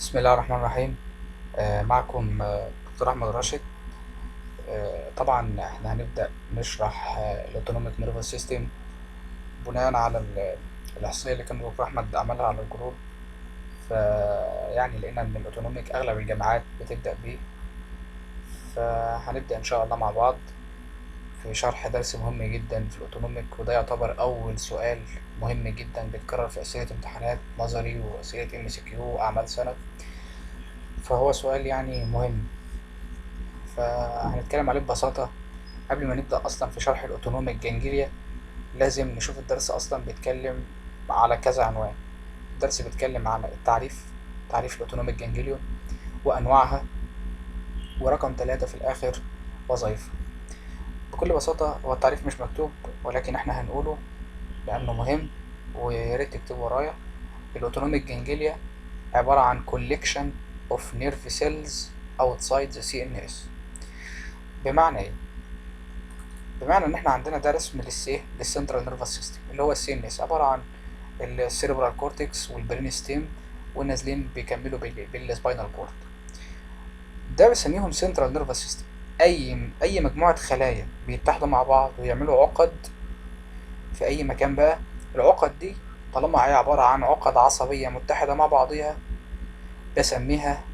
بسم الله الرحمن الرحيم. معكم دكتور أحمد راشد. طبعا احنا هنبدأ نشرح ال autonomic nervous system بناء على الإحصائية اللي كان دكتور أحمد عملها على الجروب. فيعني لقينا إن ال autonomic أغلب الجامعات بتبدأ بيه، فهنبدأ إن شاء الله مع بعض في شرح درس مهم جدا في ال autonomic، وده يعتبر أول سؤال مهم جدا بيتكرر في أسئلة امتحانات نظري وأسئلة MCQ وأعمال سنة، فهو سؤال يعني مهم، فهنتكلم عليه ببساطة. قبل ما نبدأ أصلا في شرح ال autonomic ganglia لازم نشوف الدرس أصلا بيتكلم على كذا عنوان. الدرس بيتكلم عن التعريف، تعريف ال autonomic ganglion وأنواعها، ورقم 3 في الآخر وظائفها. بكل بساطة هو التعريف مش مكتوب، ولكن احنا هنقوله لأنه مهم ويا ريت تكتبوا ورايا. ال autonomic ganglia عبارة عن collection of nerve cells outside the CNS. بمعنى ايه؟ بمعنى ان احنا عندنا ده رسم لل central nervous system اللي هو ال CNS، عبارة عن ال cerebral cortex وال brain stem ونازلين بيكملوا بال spinal cord. ده بسميهم central nervous system. اي مجموعة خلايا بيتحدوا مع بعض ويعملوا عقد في اي مكان بقى. العقد دي طالما هي عبارة عن عقد عصبية متحدة مع بعضيها بسميها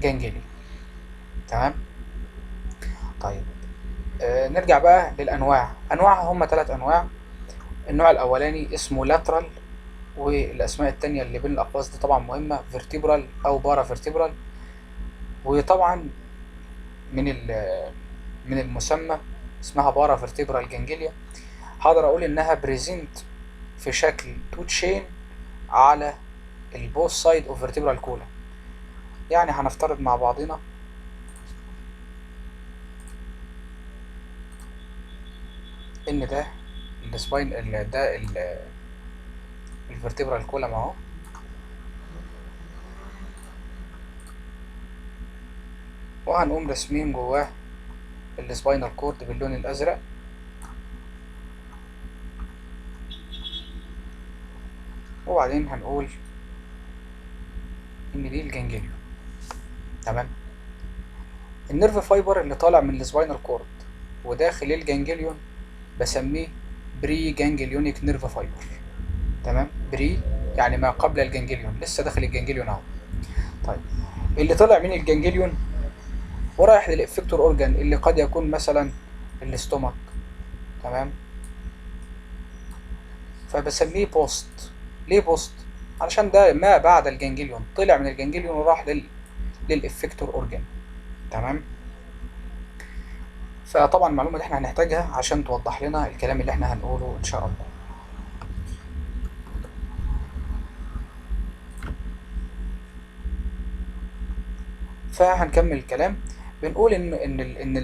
ganglia. تمام؟ طيب نرجع بقى للأنواع. أنواعها هم 3 أنواع. النوع الأولاني اسمه lateral، والأسماء التانية اللي بين الأقواس دي طبعا مهمة، vertebral أو paravertebral. وطبعا من المسمى اسمها paravertebral ganglia. هقدر أقول إنها present في شكل 2 chain على ال both side of vertebral column. يعني هنفترض مع بعضنا ان ده ال spine، ده ال vertebral column اهو، وهنقوم رسمين جواه ال spinal cord باللون الازرق، وبعدين هنقول ان دي ال ganglion. تمام. ال nerve fiber اللي طالع من ال spinal cord وداخل ال ganglion بسميه preganglionic nerve fiber. تمام. pre يعني ما قبل ال ganglion، لسه داخل ال ganglion اهو. طيب اللي طلع من ال ganglion ورايح لل effector organ اللي قد يكون مثلا ال stomach. تمام. فبسميه post. ليه post؟ علشان ده ما بعد ال ganglion، طلع من ال ganglion وراح لل effector organ. تمام. فطبعا المعلومة اللي احنا هنحتاجها عشان توضح لنا الكلام اللي احنا هنقوله ان شاء الله. فهنكمل الكلام. بنقول ان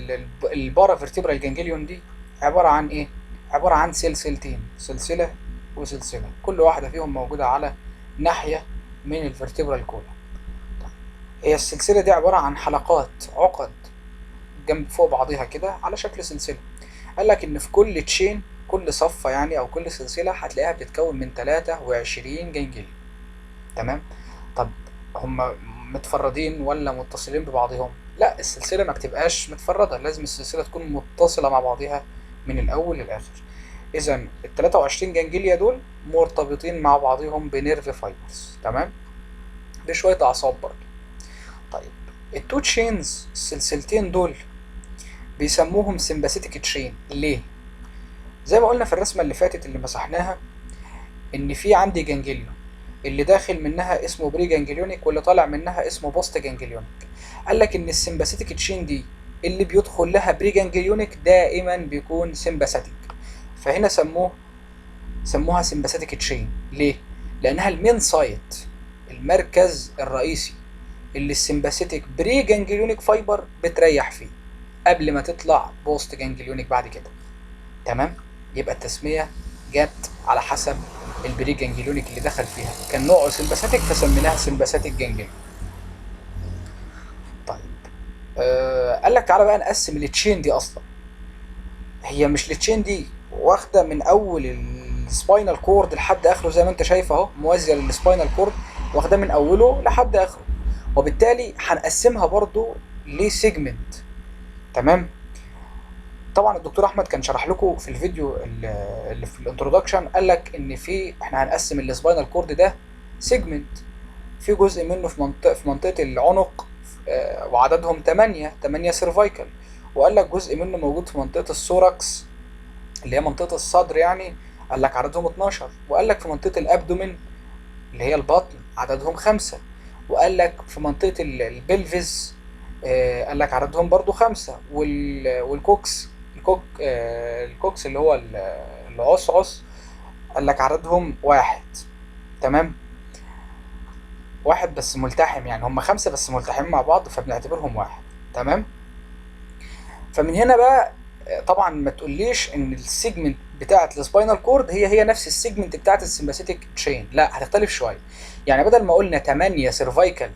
ال paravertebral ganglion دي عبارة عن ايه؟ عبارة عن سلسلتين، سلسلة وسلسلة، كل واحدة فيهم موجودة على ناحية من ال vertebral column. طيب هي السلسلة دي عبارة عن حلقات، عقد جنب فوق بعضيها كده على شكل سلسلة. قال لك ان في كل chain، كل صفة يعني او كل سلسلة هتلاقيها بتتكون من 23 ganglia. تمام. طب هم متفردين ولا متصلين ببعضهم؟ لا، السلسلة ما بتبقاش متفردة، لازم السلسلة تكون متصلة مع بعضها من الاول للاخر. اذا ال 23 ganglia دول مرتبطين مع بعضهم ب nerve fibers. تمام، بشوية اعصاب برضه. طيب ال two chains، السلسلتين دول بيسموهم sympathetic chain. ليه؟ زي ما قلنا في الرسمة اللي فاتت اللي مسحناها ان في عندي ganglion اللي داخل منها اسمه preganglionic واللي طالع منها اسمه postganglionic. قال لك ان ال sympathetic chain دي اللي بيدخل لها preganglionic دائما بيكون sympathetic، فهنا سموها sympathetic chain. ليه؟ لانها ال main site، المركز الرئيسي اللي ال sympathetic preganglionic fiber بتريح فيه قبل ما تطلع postganglionic بعد كده. تمام. يبقى التسمية جت على حسب ال preganglionic اللي دخل فيها كان نوعه sympathetic فسميناها sympathetic ganglion. طيب قال لك تعالى بقى نقسم ال chain دي. اصلا هي مش ال chain دي واخده من اول ال spinal cord لحد اخره زي ما انت شايف اهو، موازية لل spinal cord، واخده من اوله لحد اخره. وبالتالي هنقسمها برضو ل segment. تمام. طبعا الدكتور احمد كان شرح لكم في الفيديو اللي في ال introduction، قال لك ان في احنا هنقسم ال spinal cord ده segment، في جزء منه في منطقه العنق وعددهم 8 cervical، وقال لك جزء منه موجود في منطقة ال thorax اللي هي منطقة الصدر يعني، قال لك عددهم 12، وقال لك في منطقة ال abdomen اللي هي البطن عددهم 5، وقال لك في منطقة ال pelvis قال لك عددهم برضو 5، وال coccyx ال coccyx اللي هو العصعص قال لك عددهم 1. تمام، 1 بس ملتحم، يعني هم 5 بس ملتحمين مع بعض فبنعتبرهم 1. تمام. فمن هنا بقى طبعا ما تقوليش ان ال segment بتاعه ال spinal cord هي هي نفس ال segment بتاعه ال sympathetic chain، لا هتختلف شوية. يعني بدل ما قلنا 8 cervical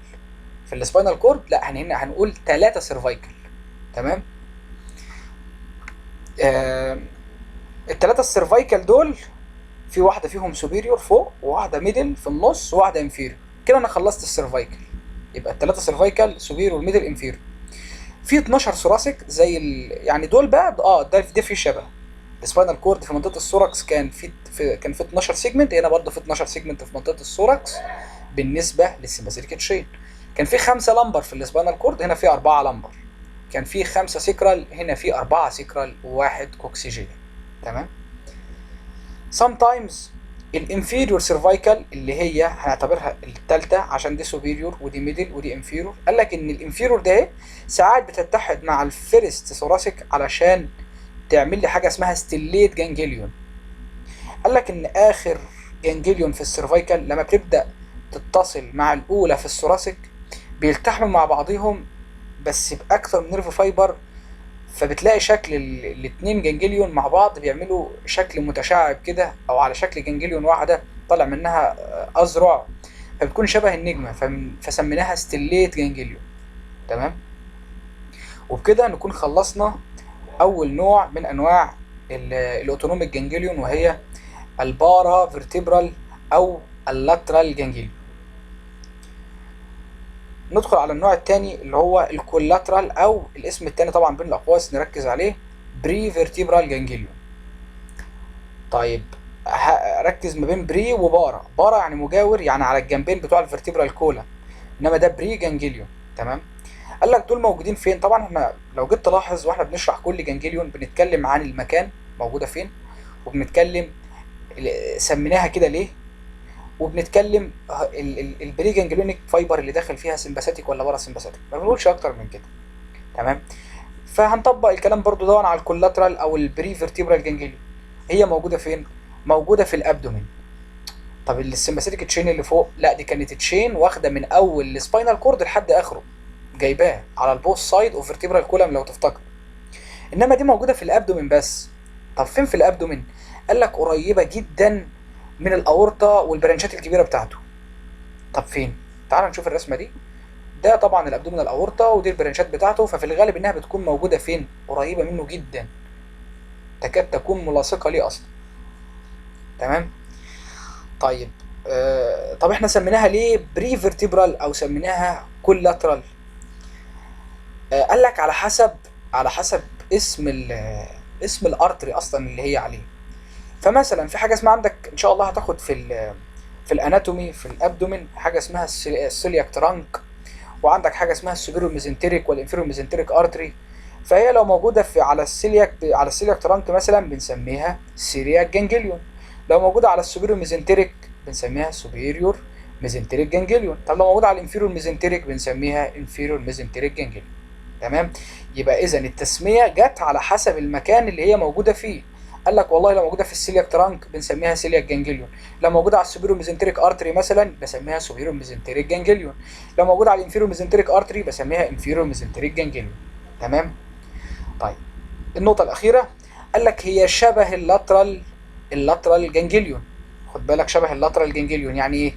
في ال spinal cord، لا هنا هنقول 3 cervical. تمام. الثلاثة ال cervical دول في واحدة فيهم superior فوق، وواحدة middle في النص، وواحدة inferior. كده انا خلصت ال cervical، يبقى الثلاثة cervical superior middle inferior. في 12 thoracic زي يعني دول بقى ده في شبه ال spinal cord في منطقة ال thorax كان في 12 segment، هنا برضه في 12 segment في منطقة ال thorax بالنسبة لل sympathetic chain. كان في 5 lumbar في ال spinal cord، هنا في 4 lumbar. كان في 5 sacral، هنا في 4 sacral وواحد coccygeal. تمام. sometimes ال inferior cervical اللي هي هنعتبرها الثالثة عشان دي superior ودي middle ودي inferior، قال لك ان ال inferior ده ساعات بتتحد مع ال first thoracic علشان تعمل لي حاجة اسمها stellate ganglion. قال لك ان اخر ganglion في ال cervical لما بتبدا تتصل مع الاولى في ال thoracic بيلتحموا مع بعضهم بس باكثر من nerve fiber، فبتلاقي شكل الاتنين ganglion مع بعض بيعملوا شكل متشعب كده، او على شكل ganglion واحدة طالع منها اذرع، فبتكون شبه النجمة، فسميناها stellate ganglion. تمام. وبكده نكون خلصنا اول نوع من انواع ال autonomic ganglion، وهي ال paravertebral او ال lateral ganglion. ندخل على النوع الثاني اللي هو ال collateral، او الاسم الثاني طبعا بين الاقواس نركز عليه prevertebral ganglion. طيب ركز ما بين pre و para. para يعني مجاور، يعني على الجنبين بتوع ال vertebral column، انما ده preganglion. تمام. قال لك دول موجودين فين؟ طبعا احنا لو جيت تلاحظ واحنا بنشرح كل ganglion بنتكلم عن المكان موجودة فين، وبنتكلم سميناها كده ليه، وبنتكلم ال preganglionic fiber اللي داخل فيها sympathetic ولا parasympathetic، ما بنقولش اكتر من كده. تمام. فهنطبق الكلام برضو ده على ال collateral او ال prevertebral ganglion. هي موجودة فين؟ موجودة في ال abdomen. طب ال sympathetic chain اللي فوق، لا دي كانت chain واخده من اول ال spinal cord لحد اخره، جايباه على ال both side of vertebral column لو تفتكر، انما دي موجودة في ال abdomen بس. طب فين في ال abdomen؟ قال لك قريبه جدا من الاورطه وال branch ات الكبيرة بتاعته. طب فين؟ تعال نشوف الرسمة دي. ده طبعا ال abdominal aorta ودي ال branch ات بتاعته، ففي الغالب انها بتكون موجودة فين؟ قريبه منه جدا، تكاد تكون ملاصقه ليه اصلا. تمام. طيب طب احنا سميناها ليه prevertebral او سميناها collateral؟ قال لك على حسب اسم ال artery اصلا اللي هي عليه. فمثلا في حاجة اسمها عندك ان شاء الله هتاخد في ال anatomy في ال abdomen حاجة اسمها ال celiac trunk، وعندك حاجة اسمها ال superior mesenteric وال inferior mesenteric artery. فهي لو موجودة في على ال celiac trunk مثلا بنسميها celiac ganglion، لو موجودة على ال superior mesenteric بنسميها superior mesenteric ganglion، طب لو موجودة على ال inferior mesenteric بنسميها inferior mesenteric ganglion. تمام. يبقى اذا التسمية جت على حسب المكان اللي هي موجودة فيه. قال لك والله لو موجودة في ال celiac trunk بنسميها celiac ganglion، لو موجودة على ال superior mesenteric artery مثلا بسميها superior mesenteric ganglion، لو موجودة على ال inferior mesenteric artery بسميها inferior mesenteric ganglion. تمام. طيب النقطة الاخيرة قال لك هي شبه ال lateral ganglion. خد بالك، شبه ال lateral ganglion يعني ايه؟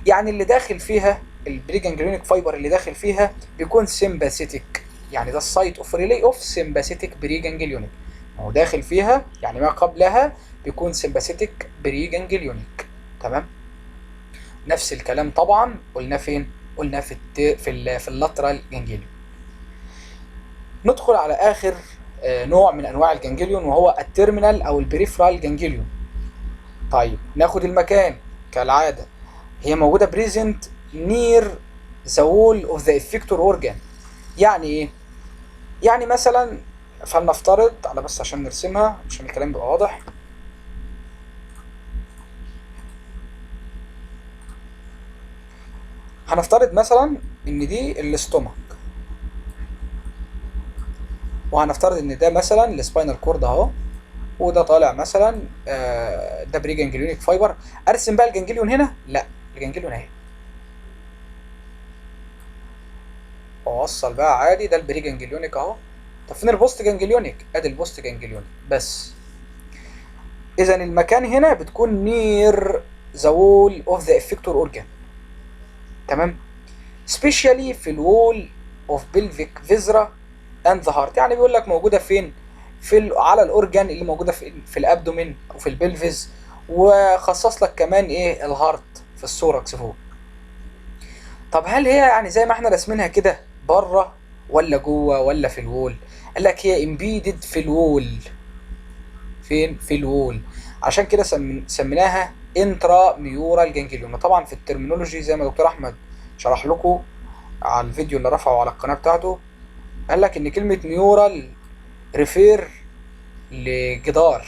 يعني اللي داخل فيها ال preganglionic fiber اللي داخل فيها بيكون sympathetic، يعني ده ال site of relay of sympathetic preganglionic. ما هو داخل فيها يعني ما قبلها بيكون sympathetic preganglionic. تمام. نفس الكلام طبعا قلنا فين؟ قلنا في الت... في ال... في ال lateral ganglion. ندخل على اخر نوع من انواع ال ganglion، وهو ال terminal او ال peripheral ganglion. طيب ناخد المكان كالعادة، هي موجودة present near the wall of the effector organ. يعني ايه؟ يعني مثلا فلنفترض على بس عشان نرسمها عشان الكلام يبقى واضح، هنفترض مثلا ان دي ال stomach، وهنفترض ان ده مثلا ال spinal cord اهو، وده طالع مثلا ده preganglionic fiber. ارسم بقى ال ganglion هنا؟ لا، ال ganglion اهي، واوصل بقى عادي، ده ال preganglionic اهو. طب فين ال postganglionic؟ ادي ال postganglionic بس. اذا المكان هنا بتكون near the wall of the effector organ، تمام، specially في ال wall of pelvic viscera and the heart. يعني بيقول لك موجودة فين؟ على ال organ اللي موجودة في ال abdomen وفي ال pelvis، وخصص لك كمان ايه؟ ال heart في ال thorax فوق. طب هل هي يعني زي ما احنا راسمينها كده بره ولا جوه ولا في ال wall؟ قال لك هي embedded في ال wall. فين؟ في ال wall. عشان كده سميناها intramural ganglion. طبعا في ال terminology زي ما دكتور احمد شرح لكم على الفيديو اللي رفعه على القناة بتاعته، قال لك ان كلمة mural refer لجدار،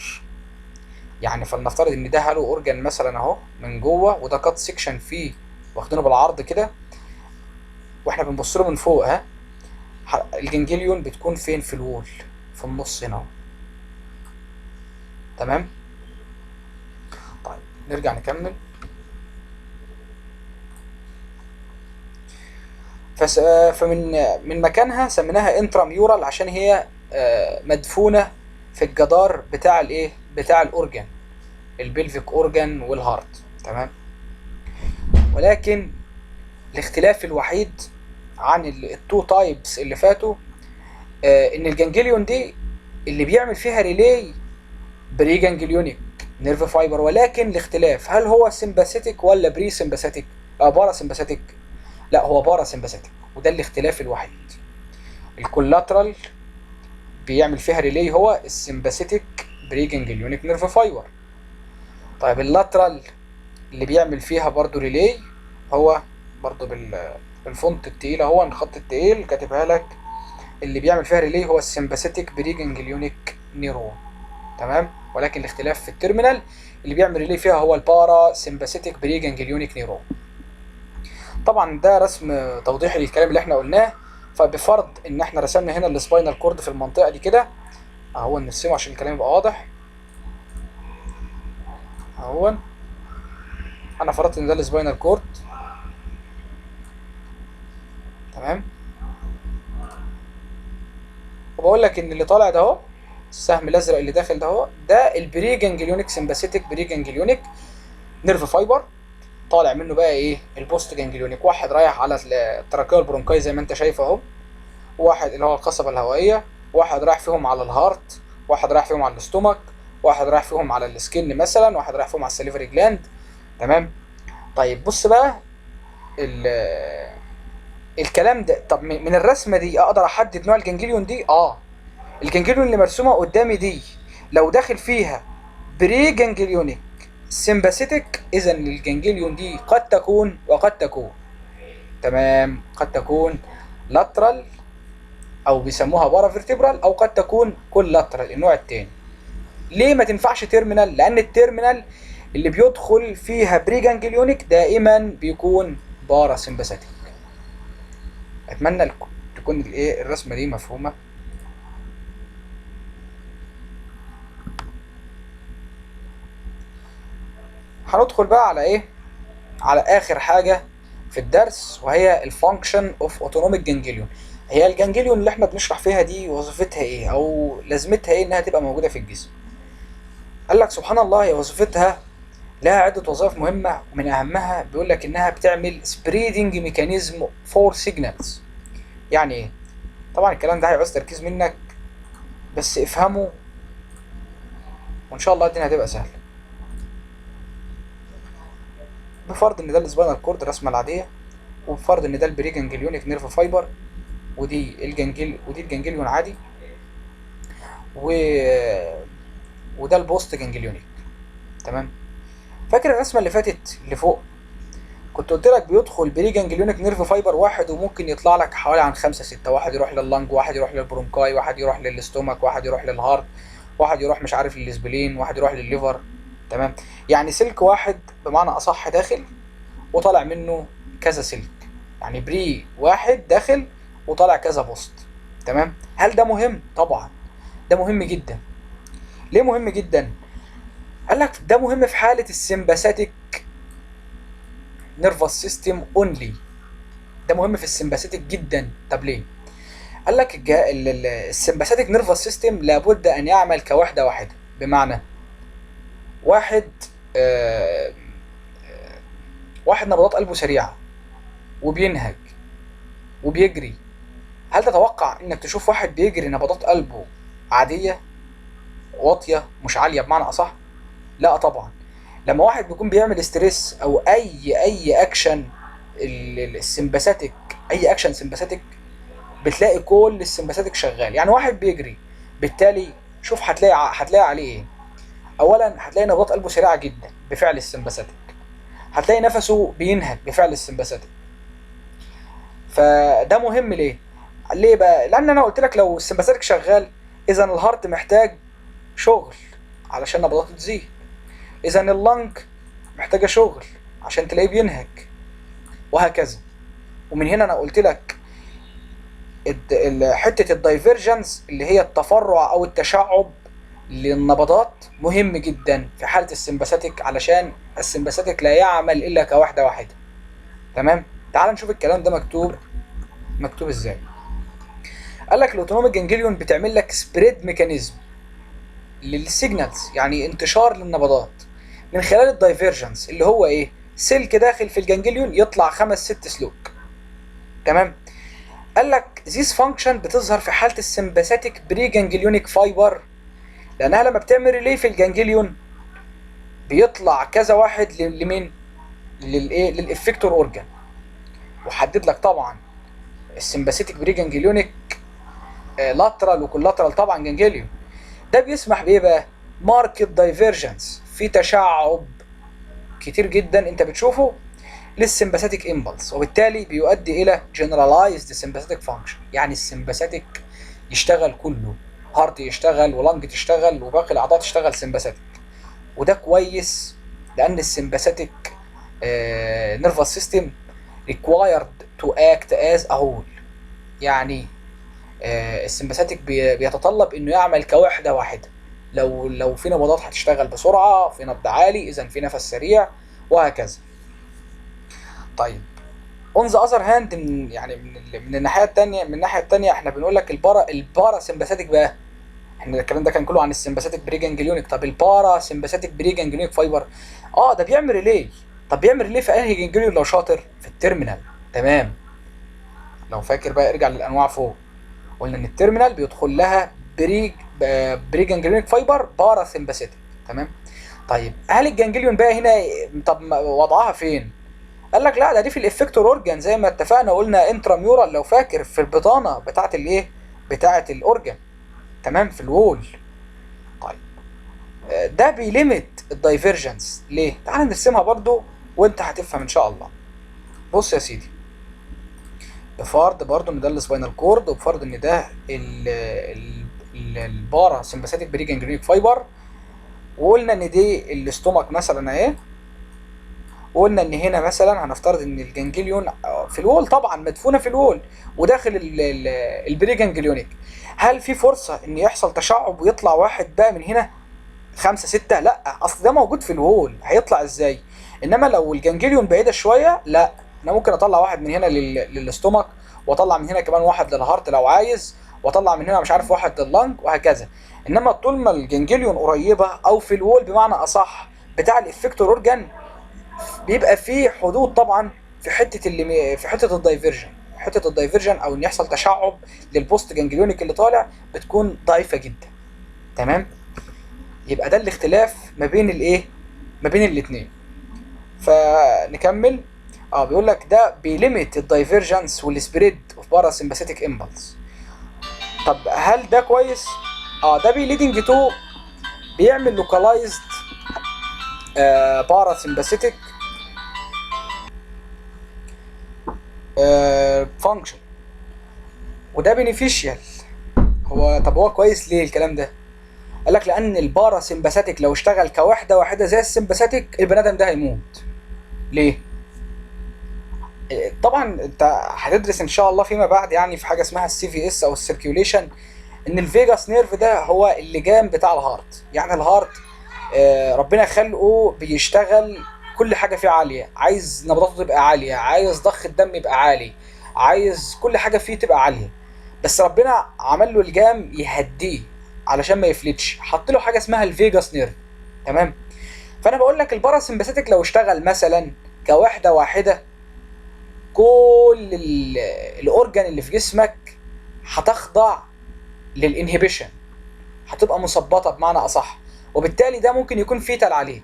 يعني فلنفترض ان ده hollow organ مثلا اهو من جوه، وده cut section فيه واخدينه بالعرض كده واحنا بنبص له من فوق، ها ال ganglion بتكون فين؟ في ال wall في النص هنا اهو، تمام. طيب نرجع نكمل. فمن مكانها سميناها intramural عشان هي مدفونة في الجدار بتاع الايه؟ بتاع ال organ، ال pelvic organ وال heart، تمام. ولكن الاختلاف الوحيد عن ال two types اللي فاتوا، ان ال ganglion دي اللي بيعمل فيها relay preganglionic nerve fiber، ولكن الاختلاف هل هو sympathetic ولا pre sympathetic؟ Parasympathetic. لا هو parasympathetic، وده الاختلاف الوحيد. ال collateral بيعمل فيها relay هو ال sympathetic preganglionic nerve fiber. طيب ال lateral اللي بيعمل فيها برضو relay هو برضو بال font التقيل اهو، الخط التقيل كاتبها لك، اللي بيعمل فيها relay هو ال sympathetic preganglionic neuron، تمام. ولكن الاختلاف في ال terminal اللي بيعمل relay فيها هو ال parasympathetic preganglionic neuron. طبعا ده رسم توضيحي للكلام اللي احنا قلناه. فبفرض ان احنا رسمنا هنا ال spinal cord في المنطقة دي كده اهو، نرسمه عشان الكلام يبقى واضح اهو. انا فرضت ان ده ال spinal cord، تمام، وبقول لك ان اللي طالع ده اهو السهم الازرق اللي داخل ده اهو، ده ال preganglionic sympathetic preganglionic nerve fiber، طالع منه بقى ايه؟ ال postganglionic. واحد رايح على ال tracheal bronchi زي ما انت شايف اهو، واحد اللي هو القصبة الهوائية، واحد رايح فيهم على ال heart، واحد رايح فيهم على ال stomach، واحد رايح فيهم على ال skin مثلا، واحد رايح فيهم على ال salivary gland، تمام. طيب بص بقى الكلام ده، طب من الرسمة دي اقدر احدد نوع ال ganglion دي؟ ال ganglion اللي مرسومه قدامي دي لو داخل فيها preganglionic sympathetic، اذا ال ganglion دي قد تكون وقد تكون، تمام، قد تكون lateral او بيسموها paravertebral، او قد تكون collateral النوع التاني. ليه ما تنفعش terminal؟ لان ال terminal اللي بيدخل فيها preganglionic دائما بيكون parasympathetic. اتمنى تكون الرسمة دي مفهومه. هندخل بقى على ايه؟ على اخر حاجة في الدرس، وهي ال function of autonomic ganglion. هي ال ganglion اللي احنا بنشرح فيها دي وظيفتها ايه او لازمتها ايه انها تبقى موجودة في الجسم؟ قال لك سبحان الله، هي وظيفتها لها عده وظائف مهمة، ومن اهمها بيقول لك انها بتعمل spreading mechanism for signals. يعني ايه؟ طبعا الكلام ده هيعوز تركيز منك، بس افهمه وان شاء الله الدنيا هتبقى سهلة. بفرض ان ده ال spinal cord الرسمة العادية، وبفرض ان ده ال preganglionic nerve fiber، ودي ال gangl ودي ال ganglion عادي، و وده ال postganglionic. تمام. فاكر الرسمة اللي فاتت اللي فوق؟ كنت قلت لك بيدخل preganglionic nerve fiber واحد، وممكن يطلع لك حوالي عن خمسة ستة، واحد يروح لل lung، واحد يروح لل bronchi، واحد يروح لل stomach، واحد يروح لل heart، واحد يروح مش عارف لل spleen، واحد يروح للل liver. تمام. يعني سلك واحد بمعنى اصح داخل وطالع منه كذا سلك، يعني pre واحد داخل وطالع كذا post. تمام. هل ده مهم؟ طبعا ده مهم جدا. ليه مهم جدا؟ قال لك ده مهم في حالة ال sympathetic nervous system only. ده مهم في ال sympathetic جدا. طب ليه؟ قال لك ال sympathetic nervous system لابد ان يعمل كوحده واحده. بمعنى واحد واحد نبضات قلبه سريعة وبينهج وبيجري، هل تتوقع انك تشوف واحد بيجري نبضات قلبه عادية واطية مش عالية بمعنى اصح؟ لا طبعا. لما واحد بيكون بيعمل stress او اي اكشن ال sympathetic، اي action sympathetic، بتلاقي كل ال sympathetic شغال. يعني واحد بيجري، بالتالي شوف هتلاقي عليه ايه. اولا هتلاقي نبضات قلبه سريعة جدا بفعل ال sympathetic، هتلاقي نفسه بينهج بفعل ال sympathetic. فده مهم ليه؟ ليه بقى؟ لان انا قلت لك لو ال sympathetic شغال، اذا ال heart محتاج شغل علشان نبضاته تزيد، اذا ال lung محتاجه شغل عشان تلاقيه بينهج، وهكذا. ومن هنا انا قلت لك حتة ال divergence اللي هي التفرع او التشعب للنبضات مهم جدا في حاله ال sympathetic، علشان ال sympathetic لا يعمل الا كوحده واحدة. تمام. تعال نشوف الكلام ده مكتوب ازاي. قال لك ال autonomic ganglion بتعمل لك spread mechanism لل signals، يعني انتشار للنبضات من خلال ال divergence، اللي هو ايه؟ سلك داخل في ال ganglion يطلع خمس ست سلوك. تمام. قال لك this function بتظهر في حاله ال sympathetic preganglionic fiber، لانها لما بتعمل relay في ال ganglion بيطلع كذا واحد لمين؟ للايه؟ لل effector organ. وحدد لك طبعا ال sympathetic preganglionic lateral و collateral طبعا ganglion. ده بيسمح بايه بقى؟ marked divergence، في تشعب كتير جدا انت بتشوفه لل sympathetic impulse، وبالتالي بيؤدي الى generalized sympathetic function. يعني ال sympathetic يشتغل كله، heart يشتغل و lung تشتغل وباقي الاعضاء تشتغل sympathetic. وده كويس لان ال sympathetic nervous system required to act as a whole. يعني ال sympathetic بيتطلب انه يعمل كوحده واحدة. لو في نبضات هتشتغل بسرعة، في نبض عالي، اذا في نفس سريع، وهكذا. طيب on the other hand، من يعني من الناحية الثانية، من الناحية الثانية احنا بنقول لك ال parasympathetic بقى، احنا الكلام ده كان كله عن ال sympathetic preganglionic. طب ال parasympathetic preganglionic fiber، ده بيعمل relay. طب بيعمل relay في انهي ganglion لو شاطر؟ في ال terminal. تمام. لو فاكر بقى ارجع للانواع فوق، قلنا ان ال terminal بيدخل لها preganglionic fiber parasympathetic. تمام. طيب هل ال ganglion بقى هنا طب وضعها فين؟ قال لك لا، ده دي في ال effector organ زي ما اتفقنا وقلنا intramural لو فاكر، في البطانة بتاعه الايه؟ بتاعه ال organ. تمام، في ال wall. طيب ده بي limit ال divergence ليه؟ تعال نرسمها برضو وانت هتفهم ان شاء الله. بص يا سيدي، بفرض برضو ان ده ال spinal cord، وبفرض ان ده ال parasympathetic preganglionic fiber، وقلنا ان دي ال stomach مثلا اهي، وقلنا ان هنا مثلا هنفترض ان ال ganglion في ال wall، طبعا مدفونة في ال wall وداخل ال preganglionic. هل في فرصة ان يحصل تشعب ويطلع واحد بقى من هنا خمسة ستة؟ لا، اصل ده موجود في ال wall، هيطلع ازاي؟ انما لو ال ganglion بعيدة شوية، لا، انا ممكن اطلع واحد من هنا لل stomach، واطلع من هنا كمان واحد لل heart لو عايز، واطلع من هنا مش عارف واحد لل lung، وهكذا. انما طول ما ال ganglion قريبه او في ال wall بمعنى اصح بتاع ال effector organ، بيبقى فيه حدود طبعا في حتة اللي في حتة ال diversion، حتة ال diversion او ان يحصل تشعب لل postganglionic اللي طالع بتكون ضعيفة جدا. تمام. يبقى ده الاختلاف ما بين الايه؟ ما بين الاثنين. فنكمل. بيقول لك ده بي limit ال divergence وال spread of parasympathetic impulse. طب هل ده كويس؟ ده بي leading to، بيعمل localized parasympathetic function، وده beneficial. هو طب هو كويس ليه الكلام ده؟ قال لك لان ال parasympathetic لو اشتغل كوحده واحدة زي ال sympathetic البني ادم ده هيموت. ليه؟ طبعا انت هتدرس ان شاء الله فيما بعد يعني في حاجة اسمها ال CVS او ال circulation، ان ال vagus nerve ده هو اللجام بتاع ال heart. يعني ال heart ربنا خلقه بيشتغل كل حاجة فيه عالية، عايز نبضاته تبقى عالية، عايز ضخ الدم يبقى عالي، عايز كل حاجة فيه تبقى عالية، بس ربنا عمل له الجام يهديه علشان ما يفلتش، حط له حاجة اسمها ال vagus nerve. تمام؟ فانا بقول لك ال parasympathetic لو اشتغل مثلا كوحده واحدة، كل ال organ اللي في جسمك هتخضع لل inhibition، هتبقى مثبطه بمعنى اصح، وبالتالي ده ممكن يكون fatal عليك.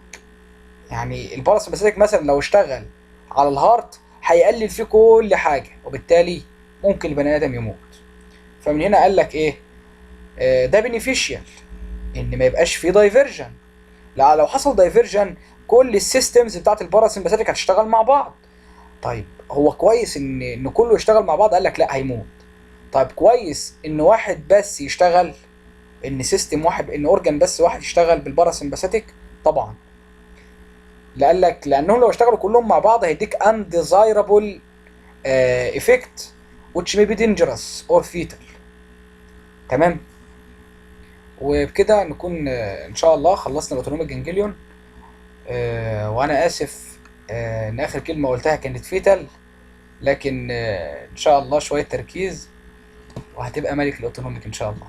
يعني ال parasympathetic مثلا لو اشتغل على ال heart هيقلل فيه كل حاجة، وبالتالي ممكن البني ادم يموت. فمن هنا قال لك ايه؟ ده beneficial ان ما يبقاش فيه diversion. لا، لو حصل diversion كل ال systems بتاعت ال parasympathetic هتشتغل مع بعض. طيب هو كويس ان كله يشتغل مع بعض؟ قال لك لا، هيموت. طيب كويس ان واحد بس يشتغل، ان system واحد، ان organ بس واحد يشتغل بال parasympathetic؟ طبعا. قال لك لانهم لو اشتغلوا كلهم مع بعض هيديك undesirable effect which may be dangerous or fatal. تمام؟ وبكده نكون ان شاء الله خلصنا ال autonomic ganglion. وانا اسف ان اخر كلمة قلتها كانت fatal، لكن ان شاء الله شوية تركيز وهتبقى ملك ال autonomic ان شاء الله.